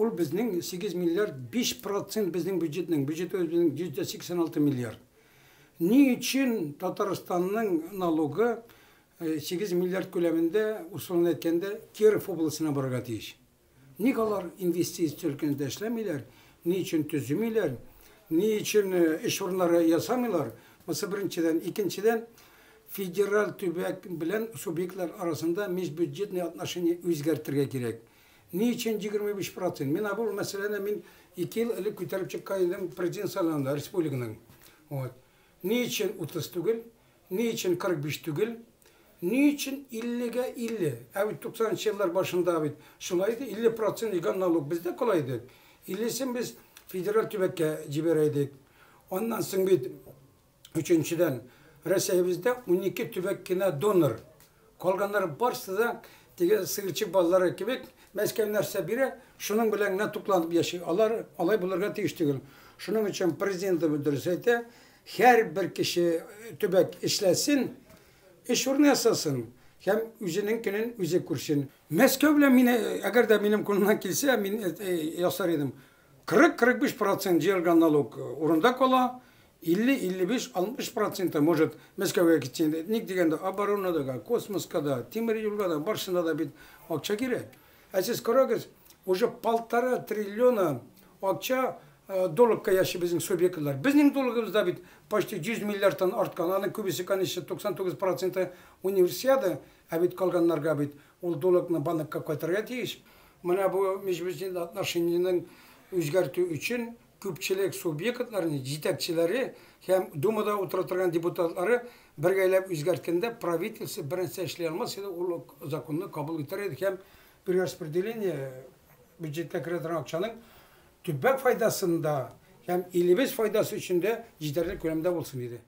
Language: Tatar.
Ул безнең 8 миллиард 5 процент безнең бюджетның, бюджетыбыз безнең 186 миллиард. Ни өчен Татарстанның налогы 8 миллиард күләмендә, условно әйткәндә, Киров областена барырга тиеш? Ник алар инвестиция өлкәсендә эшләмиләр, ни өчен төземиләр, ни өчен эш урыннары ясамыйлар? Монысы беренчедән. Икенчедән, федераль төбәк белән субъектлар арасында межбюджетный отношение үзгәртергә кирәк. Ни өчен 25 процент? Мин бу мәсьәләне мин 2 ел элек күтәреп чыккан идем президент сайлавында республиканың. Вот. Ни өчен 30 түгел? Ни өчен 45 түгел? Ни өчен 50-гә 50? Ә бит 90 нчы еллар башында бит шулай иде, 50 процент җыйган налог бездә кала иде. 50-сен без федераль төбәккә җибәрә идек. Аннан соң бит Өченчедән, Рәсәебездә 12 төбәк кенә донор. Калганнары барысы да теге сыерчык балалары кебек Мәскәү нәрсә бирә, шуның белән генә тукланып яши. Алар алай булырга тиеш түгел. Шуның өчен президентыбыз дөрес әйтә, һәрбер кеше төбәк эшләсен, эш урыны ясасын һәм үзенең көнен үзе күрсен. Мәскәү белән мин, әгәр дә минем кулымнан килсә, мин ясар идем. 40-45 процент җыелган налог урында кала, 50, 55, 60 проценты может Мәскәүгә китсен. Ник дигәндә, оборонада да, космоска да, тимер юлга да, барысына да бит акча кирәк. Ә сез карагыз, уже полтора триллиона акча долгка яши безнең субъектлар. Безнең долгыбыз да бит почти 100 миллиардтан арткан. Аның күбесе, конечно, 99 проценты универсиада, ә бит калганнарга бит ул долгны банкка кайтарырга тиеш. Менә бу межбюджетный отношениенең үзгәртү өчен күпчелек субъектларның җитәкчеләре һәм Думада утыра торган депутатлары бергәләп үзгәрткәндә правительство бернәрсә эшли алмас иде, ул законны кабул итәр иде һәм перераспределение бюджетка керә торган акчаның төбәк файдасында һәм илебез файдасы өчен дә җитәрлек күләмдә булсын иде.